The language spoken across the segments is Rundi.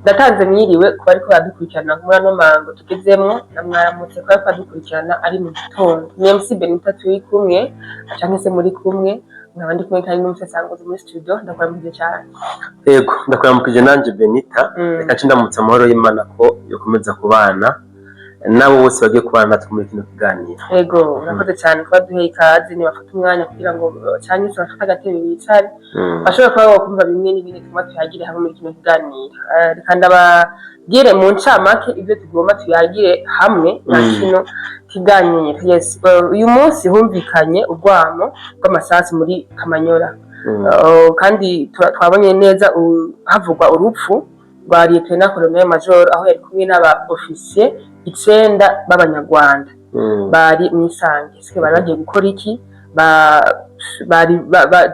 Ndatanze mwiriwe ku bariko baradukurikirana muri ano mango tugezemwo, na mwaramutse ku bariko baradukurikirana ari mu gitondo. Ni MC Benita turi kumwe, canke se muri kumwe, nkaba ndi kumwe kandi n'umusesanguzi muri studio. Ndakuramukije cane. Yego, ndakuramukije nanje, Benita. Reka nce ndamutse amahoro y'Imana ko yokomeza kubana nabo bose bagiye kubana natwe muri kino kiganiro. Ego, urakoze cyane kuba duheye ikaze. Nibafate umwanya kugira ngo, canke se bafate agatebe bicare, bashobora kuba bokumva bimwe n'ibindi tugomba tuyagire hamwe muri kino kiganiro. Reka ndababwire mu ncamake ibyo tugomba tuyagire hamwe na kino kiganiro. Yes, uyu munsi humvikanye urwamo rw'amasasu muri Kamanyola. Kandi twabonye neza havugwa urupfu rwa Lieutenant Colonel Major, aho yari kumwe n'aba officier icenda b'Abanyarwanda. Bari mw'isange ese bari bagiye gukora iki? Bari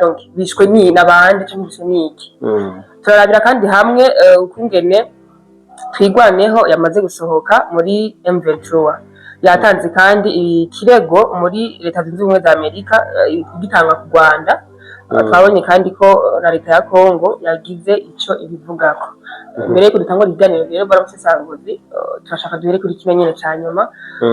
donc bishwe ni n'abandi canke bishwe n'iki? Turarabira kandi hamwe ukungene Twigwaneho yamaze gusohoka muri M23, yatanze kandi ikirego muri Leta Zunze Ubumwe za Amerika, gitangwa ku Rwanda. Twabonye kandi ko na leta ya Congo yagize ico ibivugako. Mbere yuko dutangura ikiganiro rero, bwana musesanguzi, turashaka duhere kuri kimwe nyene ca nyuma,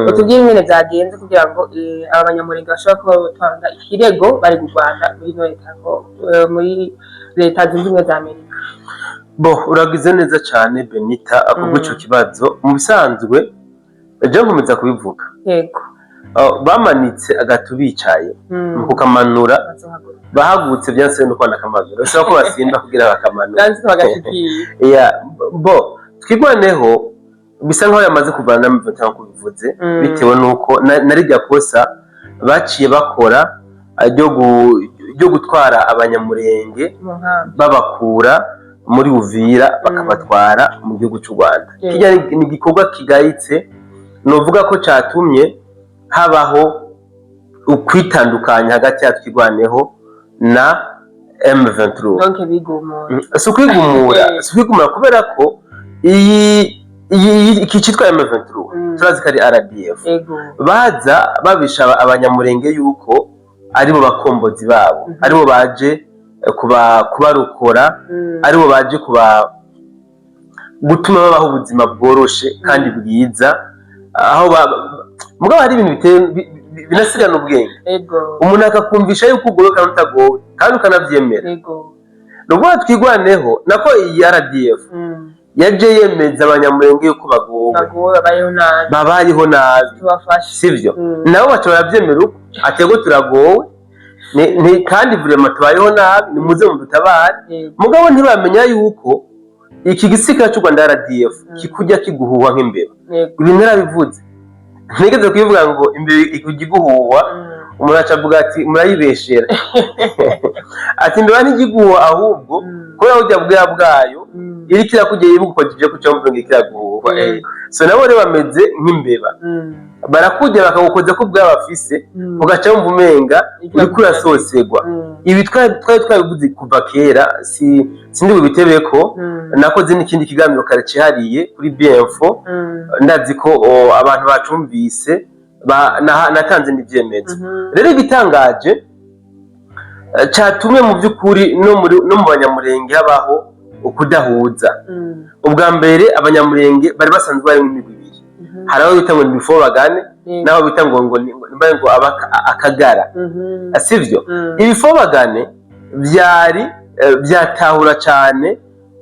utubwire ingene vyagenze kugira ngo aba Banyamurenge bashobora kuba batanga ikirego bari mu Rwanda muri ino leta ya Congo, muri Leta Zunze Ubumwe za Amerika. Bo, uragize neza cyane, Benita, kubw'ico kibazo. Mu bisanzwe je nkomeza kubivuga. Bamanitse agatu bicaye, mu kukamanura bazohaguruka. Bahagurutse, byanse nuko banakamanura, bisaba ko basimba kugira bakamanura. Vyanse ko bagashikira. Yeah, bo Twigwaneho bisa nkaho yamaze kuvana na M23 nkuko bivuze, bitewe nuko na rirya kosa baciye bakora ryo gutwara Abanyamurenge mu nkambi, babakura muri Uvira bakabatwara mu gihugu cy'u Rwanda. Kirya ni igikorwa kigayitse, novuga ko catumye habaho ukwitandukanya hagati ya Twigwaneho na M23. Donc bigumuye. Si ukwigumura, si ukwigumura, kubera ko iyi iki cyitwa M23 turazi ko ari RDF. Baza babisha Abanyamurenge yuko aribo bakombozi babo, aribo baje kubarokora, aribo baje kuba gutuma babaho ubuzima bworoshe kandi bwiza, aho mugabo hari ibintu biteye binasigana ubwenge. Umuntu akakumvisha yuko ugowe kandi utagowe, kandi ukanavyemera. Ni ukuvuga Twigwaneho, nako iyi RDF yaje yemeza Abanyamurenge yuko bagowe, bagowe, babayeho nabi, babayeho nabi, tubafashe. Sivyo? Mm. Nabo baca baravyemera uko atego turagowe, kandi vraiment tubayeho nabi, nimuze mudutabare. Mugabo ntibamenya yuko iki gisirikare cy'u Rwanda RDF kikujya kiguhuhwa nk'imbeba. Ibi narabivuze, ntigeze kubivuga ngo imbeba ikujya iguhuhwa. Umuntu aca avuga ati murayibeshera, ati imbeba ntigiguhuha, ahubwo kubera burya bweya bwayo iriko irakujya ibugukojeje ku cyombo ngo ikiraguhuhwa. So nabo rero bameze nk'imbeba, barakujya bakagukoza ko ubwabo bafise, ugaca wumva umenga uriko urasosegwa. Ibi twari twabivuze kuva kera, si sindi bubitebeko. Nakoze n'ikindi kiganiro kare cihariye kuri BMFO. Ndazi ko abantu bacumvise, natanze n'ivyemezo. Rero igitangaje catumye mu by'ukuri no mu Banyamurenge habaho ukudahuza, ubwa mbere Abanyamurenge bari basanzwe barimo imigwi ibiri. Hari abo bita ngo ni Bifobagane n'abo bita ngo Akagara, sivyo? Mm. Ibifobagane vyari vyatahura cane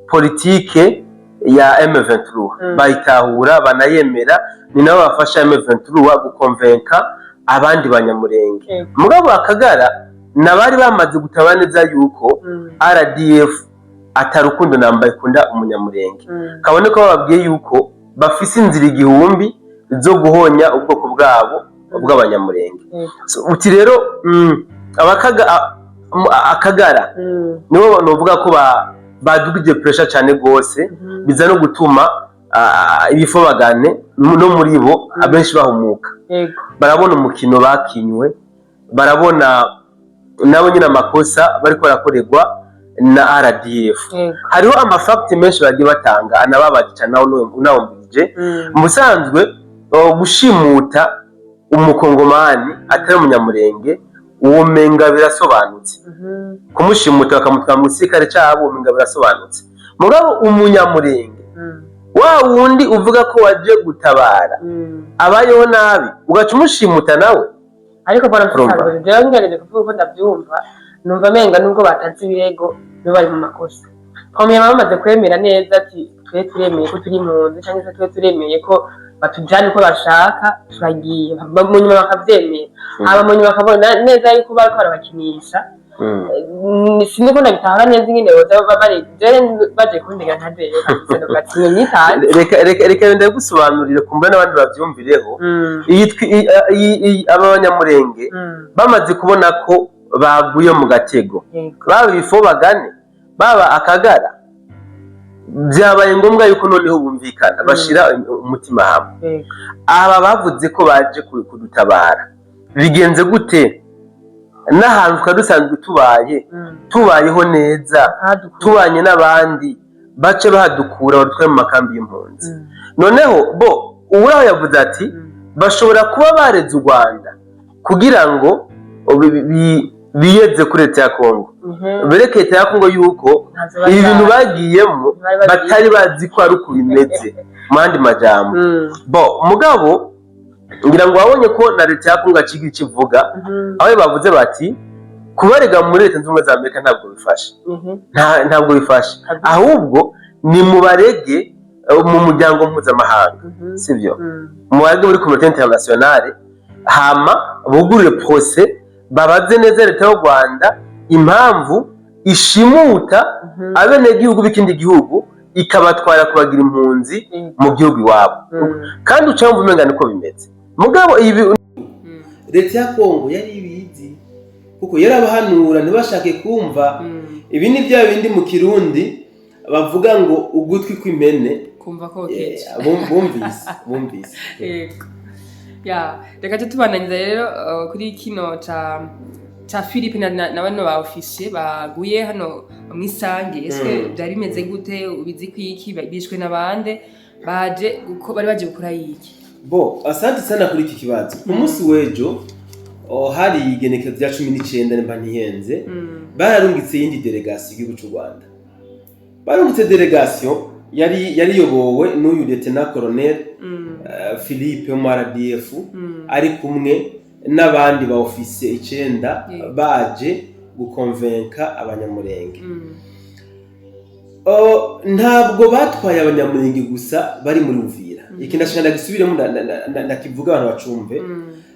politike ya M23, bayitahura banayemera, ni nabo bafasha M23 gukonvenka abandi Banyamurenge. Mugabo Akagara nabari bamaze gutaba neza yuko RDF atarukundo namba ikunda Umunyamurenge, kabone ko bababwiye yuko bafise inzira igihumbi zo guhonya ubwoko bwabo bw'Abanyamurenge. So, uti rero Akagara nibo novuga ko badugije pressure cyane gose, biza no gutuma Ibifobagane no muri bo abenshi bahumuka, barabona umukino bakinywe, barabona nabo nyine amakosa bariko barakorerwa na RDF. Hariho ama facts menshi bagiye batanga anababaje cyane, nawe unawumvirije. Mu busanzwe gushimuta Umukongomani atari Umunyamurenge, uwo menga birasobanutse. Kumushimuta bakamutwara mu gisirikare cyabo, uwo menga birasobanutse. Mugabo Umunyamurenge Wa wundi uvuga ko waje gutabara abayeho nabi, ugaca umushimuta nawe. Ariko mbona Urumva? mfite, jewe ngerageje kuvuga uko ndabyumva, numva amenga nubwo batanze ibirego, nibo bari mu makosa. Premièrement, bamaze kwemera neza ati twe turemeye ko turi impunzi, cyangwa se twe turemeye ko batujyana uko bashaka, turagiye. Mu nyuma bakavyemera, hama mu nyuma bakabona neza yuko bariko barabakinisha. Sinzi ko ndabitahura neza ingene boza bari jewe baje kundega nka jewe kabisa, ndavuga ati nyitanze. Reka ndagusobanurire, kumva n'abandi bavyumvireho. Iyi aba banyamurenge bamaze kubona ko baguye mu gatego, baba ibifobagane, baba akagara, byabaye ngombwa yuko noneho bumvikana, bashira umutima hamwe. Aba bavuze ko baje kudutabara, bigenze gute n'ahantu twari dusanzwe tubaye, tubayeho neza, tubanye n'abandi, bace bahadukura badutware mu makambi y'impunzi? Noneho bo uwuraho yavuze ati bashobora kuba bareze u Rwanda kugira ngo biyeze kuri leta ya Kongo, bereke leta ya Kongo yuko Ntazo ibi bintu bazi. bagiyemo Bari bazi. batari bazi ko ari uko bimeze, mu yandi majambo. Bo mugabo ngira ngo wabonye ko na leta ya Kongo aciga icyo ivuga, aho bavuze bati kubarega muri Leta Zunze Ubumwe za Amerika ntabwo bifashe. Ntabwo bifashe, ahubwo ni mubarege mu muryango mpuzamahanga, sibyo? Mubarege muri communauté internationale, hama bugurure procès, babaze neza leta y'u Rwanda impamvu ishimuta abenegihugu b'ikindi gihugu, ikabatwara kubagira impunzi mu gihugu iwabo. Kandi uca wumva umenga niko bimeze, mugabo ibi leta ya Kongo yari ibizi, kuko yarabahanura ntibashake kumva. Ibi ni bya bindi mu Kirundi bavuga ngo ugutwi kw'impene kumva ko keje. Bumvise. Yego, ya, reka tujye tubandanyiza rero kuri kino ca Philippe na bano ba officier baguye hano mwisange. Ese byari bimeze gute? Ubizi kwiki? Bishwe n'abande? Baje uko bari baje gukora iki? Bo, asante sana kuri iki kibazo. Ku munsi w'ejo, hari igenekerezo rya 19 nimba ntihenze, bararungitse iyindi délégation y'igihugu cy'u Rwanda. Barungitse délégation yari yariyobowe n'uyu lieutenant colonel Philippe wo mu RDF, ari kumwe n'abandi ba officier icenda, baje gukonvenka Abanyamurenge. Ntabwo batwaye Abanyamurenge gusa bari muri Uvira. Iki ndashaka ndagisubiremo, ndakivuga abantu bacumve.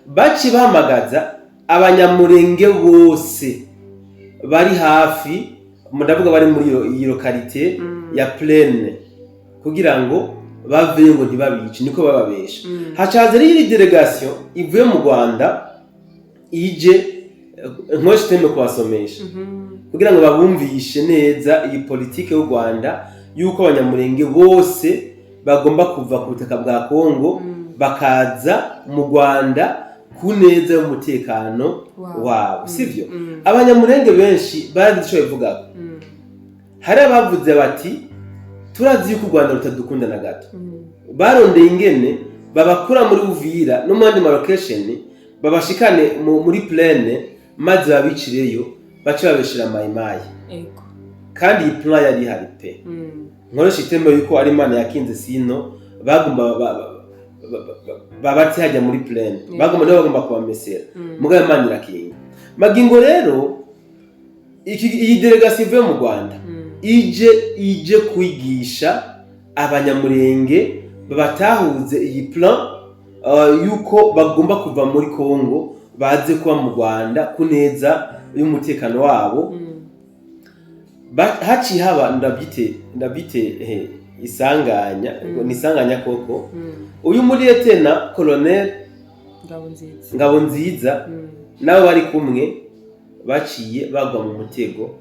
Baciye bahamagaza Abanyamurenge bose bari hafi, ndavuga bari muri iyo localité ya Plaine, kugira ngo baveyo ngo ntibabice, niko bababesha. Hacaza rero iyi délégation ivuye mu Rwanda, ije nkoshiteme kubasomesha kugira ngo babumvishe neza iyi politike y'u Rwanda, yuko Abanyamurenge bose bagomba kuva ku butaka bwa Kongo bakaza mu Rwanda ku neza y'umutekano wabo, sivyo? Abanyamurenge benshi baragize ico bivugako. Hari abavuze bati turazi yuko u Rwanda rutadukunda na gato. Barondeye ingene babakura muri Uvira no mu yandi ma location, babashikane muri plaine, maze babicireyo, bace babeshera Mayimayi. Kandi iyi plan yari ihari pe. Nkoresha iteme yuko ari Imana yakinze, sino bagomba babati hajya muri plaine, bagomba nibo bagomba kubamesera. Mugabo Imana irakinga. Magingo rero iyi délégation ivuye mu Rwanda ije kwigisha Abanyamurenge, babatahuze iyi plan yuko bagomba kuva muri Kongo baze kuba mu Rwanda ku neza y'umutekano wabo. Haciye haba, ndabyite isanganya. Ni isanganya koko. Uyu muri lieutenant colonel Ngabonziza. Ngabonziza nabo bari kumwe baciye bagwa mu mutego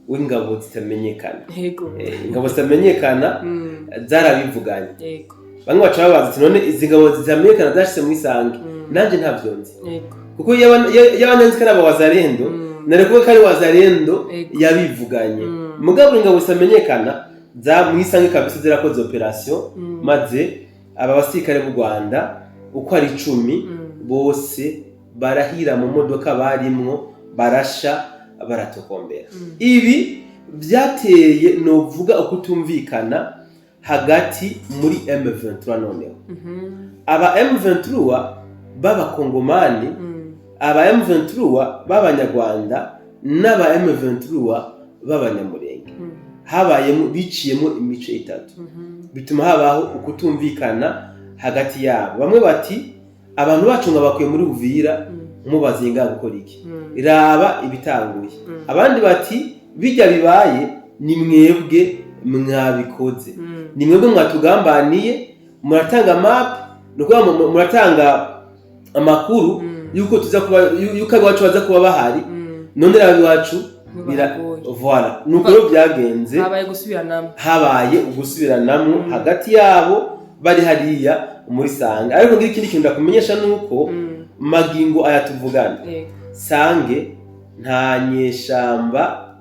w'ingabo zitamenyekana. Ingabo zitamenyekana zarabivuganye. Bamwe baca babaza ati none izi ngabo zitamenyekana zashyize mu Isange? Nanjye ntabyo nzi, kuko yaba nzi ko ari aba Wazalendo, nari kuvuga ko ari Wazalendo yabivuganye. Mugabo ingabo zitamenyekana za mu Isange kabisa zirakoze opération, maze aba basirikare b'u Rwanda uko ari 10 bose barahira mu modoka barimwo, barasha, baratokombera. Ibi byateye novuga ukutumvikana. Hagati muri M23 noneho, aba M23 b'Abakongomani, aba M23 b'Abanyarwanda n'aba M23 b'Abanyamurenge, habayemo, biciyemo imice itatu, bituma habaho ukutumvikana hagati yabo. Bamwe bati: "Abantu bacu ngo bakuye muri Uvira, mubazinga gukora iki? Raba ibitanguye." Abandi bati: "Bijya bibaye ni mwebwe mwabikoze, ni mwebwe mwatugambaniye, muratanga map, ni ukuvuga ngo muratanga amakuru yuko tuza kuba, yuko abiwacu baza kuba bahari, none raba iwacu bira." Bibagoye. Voilà, nuko rero byagenze. Habaye gusubiranamo. Habaye ugusubiranamwo hagati yabo bari hariya muri Sange. Ariko ngira ikindi kintu ndakumenyesha, nuko magingo aya tuvugana, Sange nta nyeshamba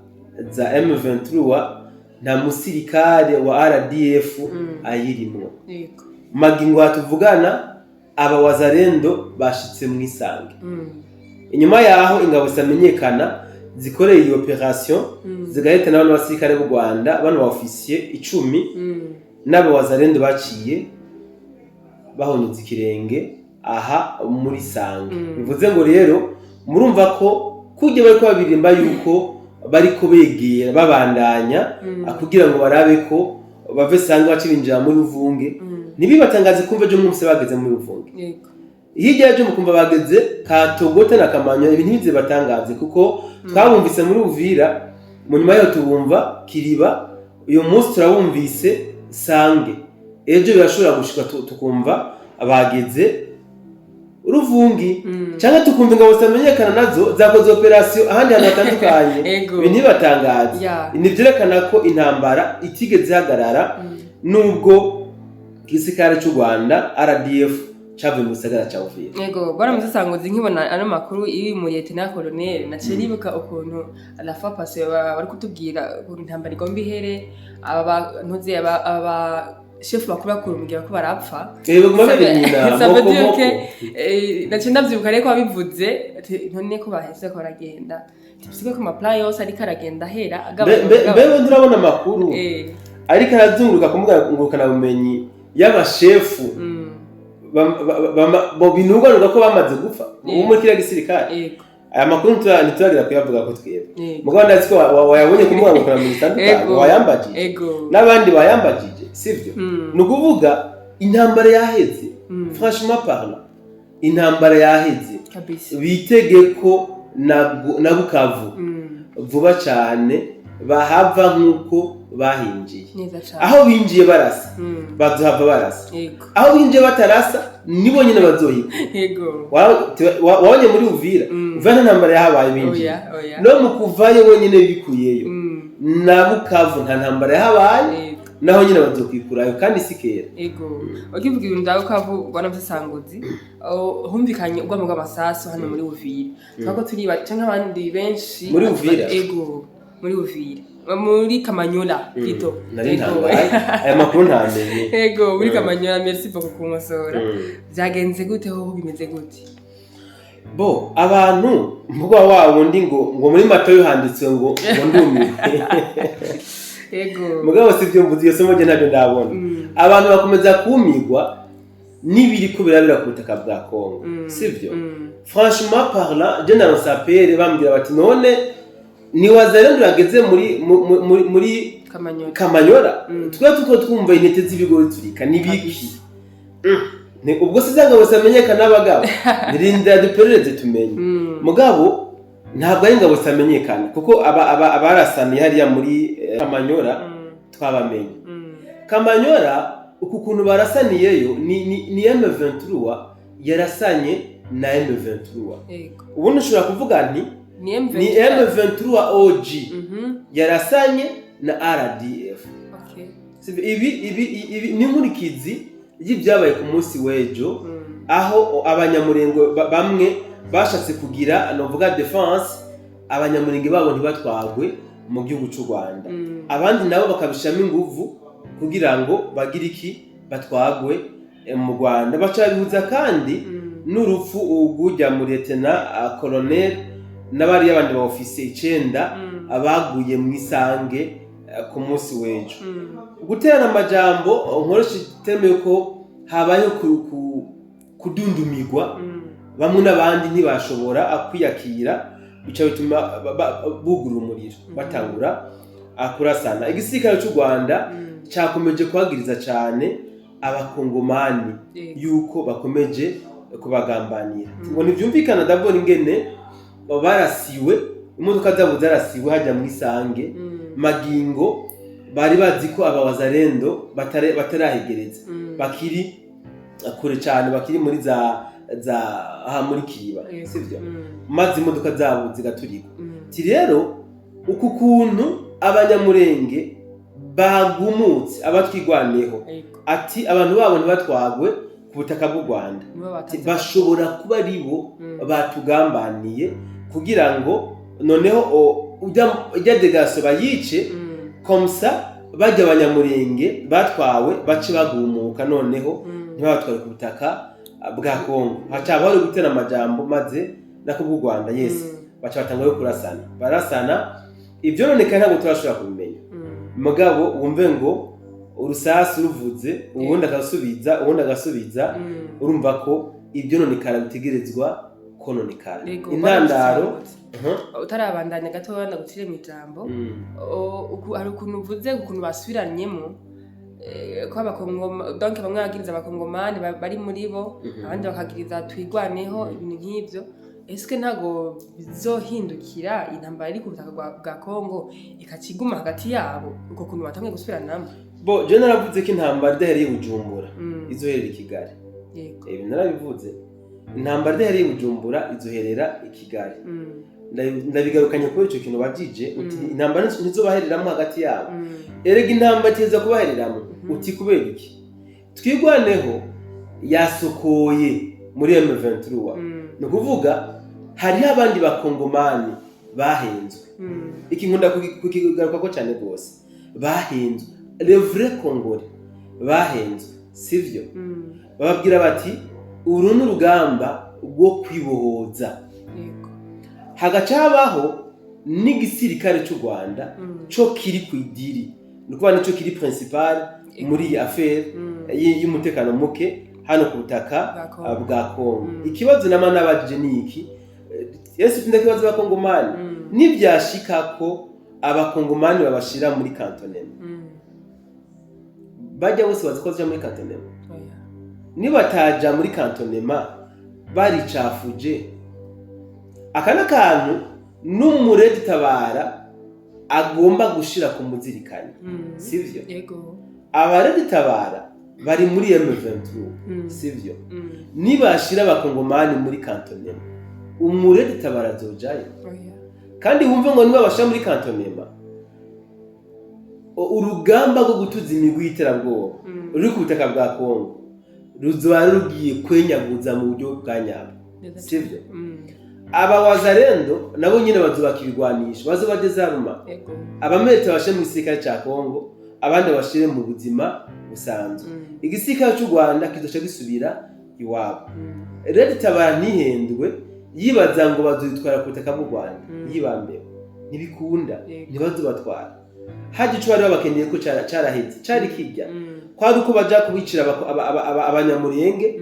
za M23, nta musirikare wa RDF ayirimwo. Magingo aya tuvugana, aba Wazalendo bashitse mu Isange. Inyuma yaho ingabo zitamenyekana zikoreye iyo opération, zigahitana bano basirikare b'u Rwanda, bano ba officier 10, n'aba Wazalendo baciye bahonyuza ikirenge aha muri Sange. Bivuze ngo rero murumva ko kujya bariko babirimba yuko bariko begera babandanya kugira ngo barabe ko bave Sange bace binjira muri Ruvunge, ntibibatangaze kumva ejo mwumvise bageze muri Ruvunge, hirya y'ejo mukumva bageze Katogote na Kamanyola. Ibi ntibize batangaze, kuko twabumvise muri Uvira, mu nyuma yaho tubumva Kiriba, uyu munsi turabumvise Sange, ejo birashobora gushika tukumva bageze Ruvungi, cyangwa tukumva ingabo zitamenyekana nazo zakoze opération ahandi hantu hatandukanye. Ibi ntibibatangaze. Ni byerekana ko intambara itigeze ihagarara, nubwo igisirikare cy'u Rwanda RDF cavuye mu gisagara ca Uvira. Yego, bwana Musasanguzi, nkibona ano makuru iri mu lieutenant colonel, naciye nibuka ukuntu la fois passée bari kutubwira ukuntu intambara igomba ihere, aba ntuzi, aba chef bakuru bakuru mugira ko barapfa. Baguma benyina. Ça veut moko dire moko. que naciye ndavyibuka rero ko wabivuze ati none ko baheze ko baragenda, bisige ko ama plan yose ariko aragenda ahera agabanuka. Mbe nturabona amakuru ariko arazunguruka ku mbuga ngurukanabumenyi y'abashefu bo binugwanuga ko bamaze gupfa ubu muri kiriya gisirikare? Aya makuru ntituragira kuyavuga ko twebwe, mugabo ndazi ko wayabonye ku mbuga ngurukanabumenyi zitandukanye, wayambajije n'abandi bayambajije, sivyo? Ni ukuvuga intambara yaheze. Franchement parlant, intambara yaheze. Bitege ko na Bukavu vuba cyane bahava nk'uko bahinjiye. Neza cane. Aho binjiye barasa, bazohava barasa. Aho binjiye batarasa, nibo nyine bazohiga. Wabonye muri Uvira? Uvira nta ntambara yahabaye binjiye. Oya, oya. No mu kuvayo bonyine bikuyeyo. Na Bukavu nta ntambara yahabaye. Naho nyine bazokwikurayo, kandi si kera. Ego, ukivuga ibintu bya Bukavu, bwana Musasanguzi, humvikanye ubwamo bw'amasasu hano muri Uvira, twako turiba canke abandi benshi. Muri Uvira? Ego, muri Uvira, muri Kamanyola plutôt. Nari ntangaye, aya makuru ntamenye. Ego, muri Kamanyola. Merci beaucoup kunkosora. Vyagenze gute hoho, bimeze gute? Bo abantu mvuga wa wundi ngo muri Matayo handitswe ngo ndumiwe. Mugabo si byo mvuze, iyo somo rye ntabyo ndabona. Abantu bakomeza kumigwa n'ibiri ko birabera ku butaka bwa Kongo, sibyo? Franchement parlant, je naronse appel bambwira bati: "None ni Wazalendo yageze muri Kamanyola?" Kamanyola. Twe tuko twumva intete z'ibigori turika nibiki? Ni ubwo se zangabo zitamenyekana n'abagabo, nirindira duperereze tumenye. Mugabo ntabwo ari ingabo zitamenyekana, kuko aba abarasaniye hariya muri Kamanyola twabamenye. Kamanyola uku kuntu barasaniyeyo ni M23 yarasanye na M23. Ubundi ushobora kuvuga nti ni M23. Ni M23 OG yarasanye na RDF. Sivyo? Ibi ni inkurikizi y'ibyabaye ku munsi w'ejo, aho Abanyamurengo bamwe bashatse kugira, novuga, défense, Abanyamurenge babo ntibatwagwe mu gihugu cy'u Rwanda. Abandi nabo bakabishiramo inguvu kugira ngo bagire iki, batwagwe mu Rwanda. Baca babihuza kandi n'urupfu ugujya mu lieutenant colonel n'abariya bandi ba officier 9 abaguye mu Isange. ku munsi w'ejo. Guterana amajambo, nkoresha terme yuko habayeho kudundumirwa, bamwe n'abandi ntibashobora kwiyakira, bica bituma bugurura umuriro, batangura kurasana. Igisirikare cy'u Rwanda cyakomeje kuhagiriza cyane Abakongomani yuko bakomeje kubagambanira, ngo ntibyumvikana d'abord ingene barasiwe, imodoka zabo zarasiwe hajya mu Isange, magingo bari bazi ko abawazarendo batarahegereza, bakiri kure cyane, bakiri muri za aha muri Kiba, sivyo? Maze imodoka zabo zigaturikwa. Ti rero uku kuntu Abanyamurenge bagumutse, abatwigwaneho, ati abantu babo ntibatwagwe ku butaka bw'u Rwanda. Nibo Ati, batanze. Bashobora kuba ari bo batugambaniye kugira ngo noneho ujya délégation bayice, comme ça bajya Abanyamurenge batwawe bace bagumuka, noneho ntibabatware ku butaka bwa Kongo. Hacaba hari gutera amajambo, maze nako bw'u Rwanda, yes, baca batanga yo kurasana, barasana. Ibyo none ntabwo turashobora kubimenya, mugabo wumve ngo urusasu ruvuze, ubundi agasubiza, ubundi agasubiza, urumva ko ibyo nonekara bitegerezwa kononekara. Intandaro. Utarabandanya gato, ndagucire mu ijambo. Hari ukuntu uvuze ukuntu basubiranyemo, ko Abakongoma, donc bamwe bagiriza Abakongomani bari muri bo, abandi bakagiriza Twigwaneho, ibintu nk'ivyo. Eske ntago bizohindukira intambara iri ku butaka bwa Kongo ikaciguma hagati yabo, uko kuntu batangiye gusubiranamo? Bo je naravuze ko intambara idahereye i Bujumbura izoherera i Kigali. Ibi narabivuze, intambara idahereye i Bujumbura izoherera i Kigali. Ndabigarukanye kubera ico kintu wajije uti intambara ntizobahereramo hagati yabo. Erega intambara iteza kubahereramo. Uti kubera iki? Twigwaneho yasokoye muri M23, ni ukuvuga hariho abandi Bakongomani bahenzwe. Iki nkunda kukigarukako cyane rwose. Bahenzwe, les vrais Congolais bahenzwe, sivyo? Bababwira bati uru ni urugamba rwo kwibohoza. Hagaca habaho n'igisirikare cy'u Rwanda, co kiri ku idiri, ni ukuvuga nico kiri principal muri iyi affaire y'umutekano muke hano ku butaka Bwa Kongo. bwa Kongo. Ikibazo nama nabajije ni iki: ese tunda kibazo Abakongomani, nibyashika ko Abakongomani babashira muri cantonnement, bajya bose bazi ko baja muri cantonnement? Oya. Nibataja muri cantonnement baricafuje. Aka n'akantu n'umuredi tabara agomba gushira ku muzirikani, sivyo? Yego. Abaredi tabara bari muri M23, sivyo? Nibashira Abakongomani muri cantonnement, umuredi tabara azojayo? Oya. Kandi wumve ngo niba bashira muri cantonnement, urugamba rwo gutuza imigwi y'iterabwoba ruri ku butaka bwa Kongo ruzoba rugiye kwenyaguza mu buryo bwa nyabwo, Neza. sivyo? Mm. Aba wazarendo nabo nyine bazubaka ibigwanisho, bazoba désarmés, abamete bashire mu gisirikare ca Kongo, abandi bashire mu buzima busanzwe. Igisirikare c'u Rwanda kizoca gisubira iwabo. Rero itabara ntihendwe yibaza ngo bazoyitwara ku butaka bw'u Rwanda, yibambewe ntibikunda. Ntibazobatwara hajya ico bari babakeneye ko caraheze, cari kirya, kwari uko baja kubicira Abanyamurenge,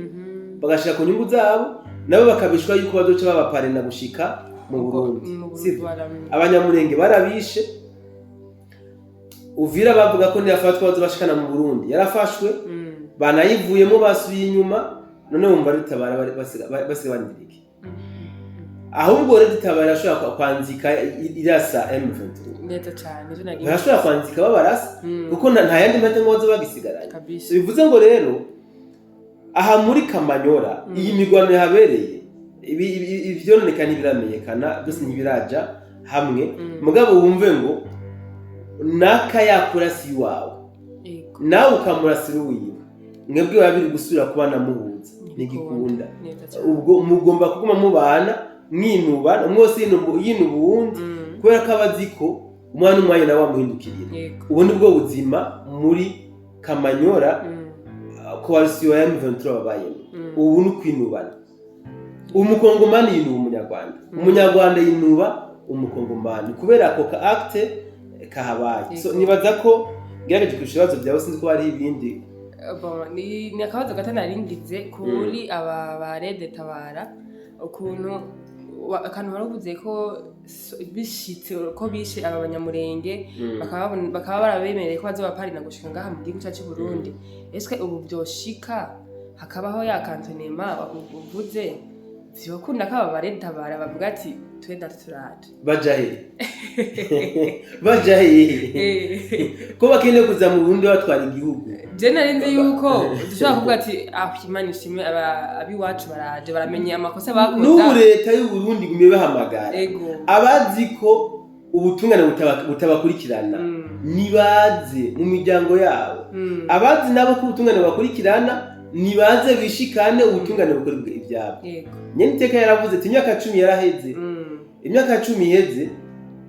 bagashira ku nyungu zabo, nabo bakabishwa yuko bazoca babaparena gushika mu Burundi, Mu Burundi. Sivyo? Abanyamurenge barabishe Uvira, bavuga ko niyafatwa bazobashikana mu Burundi, yarafashwe, banayivuyemo basubiye inyuma. None wumva ritabara basiga bandira iki? Ahubwo rero itabara irashobora kwanzika irasa M23. Neza cyane, ivyo nari. Barashobora kwanzika babarasa, kuko nta yandi mahitamo ngo bazoba bagisigaranye. Bivuze ngo rero aha muri Kamanyora, iyi mirwano yahabereye, ivyononekana ntibiramenyekana byose, ntibiraja hamwe. Mugabo wumve ngo naka yakurasi iwawe, nawe ukamurasira uwiwe, mwebwe babiri gusubira kubana muhuza ntigikunda. Neza cyane. Ubwo mugomba kuguma mubana mwinubana, umwe wese yinuba uwundi, kubera ko aba azi ko umwana umwanya nawe wamuhindukirira. Ubu ni bwo buzima muri Kamanyora, coalition ya M23 babayemo. Ubu ni ukwinubana, Umukongomani yinuba Umunyarwanda, Umunyarwanda yinuba Umukongomani kubera ako ka acte. Kahabaye. So nibaza ko ngerageje kurusha ibibazo byawe, sinzi ko hari ibindi. Bon, ni akabazo gato naringize kuri aba ba RED Tabara, ukuntu akantu waravuze ko bishitse ko bishe aba Banyamurenge, bakaba barabemereye ko bazobaparina gushika ngaha mu gihugu cyacu Burundi. Ese ubu vyoshika hakabaho ya cantonnement uvuze, vyokunda ko aba ba RED Tabara bavuga ati: "Twe natwe turaje"? Baja he? Baja he ko bakeneye kuza mu Burundi batwara igihugu? Je nari nzi yuko dushobora kuvuga ati: "Ah, Imana ishimwe, abiwacu baraje, baramenye amakosa bakoze." N'ubu leta y'u Burundi igumye bahamagara abazi ko ubutungane butabakurikirana, nibaze mu miryango yabo. Abazi nabo ko ubutungane bubakurikirana, nibaze bishikane, ubutungane bukora ibyabo. Nyene iteka yaravuze ati imyaka 10 yaraheze. Imyaka 10 iheze,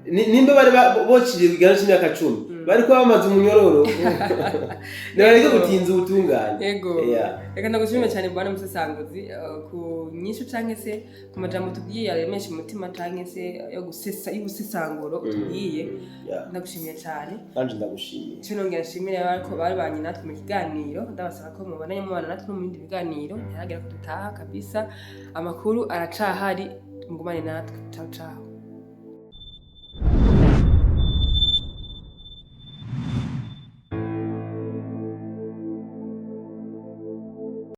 nimba bari bociriwe igihano c'imyaka 10, bari kuba bamaze umunyororo. Nibareke gutinza ubutungane. Reka ndagushimire cyane, bwana Musesanguzi, ku nyishu canke se ku majambo tubwiye yaremesha umutima, canke se yo gusesa y'ubusesanguro utubwiye. Ndagushimiye cyane. Nanje ndagushimiye. Icyo nongera nshimire bariko bari natwe mu kiganiro, ndabasaba ko mubandanya mubana natwe no mu bindi biganiro. Ntihagera ko dutaha kabisa, amakuru aracahari, mugumane natwe. Ciao ciao.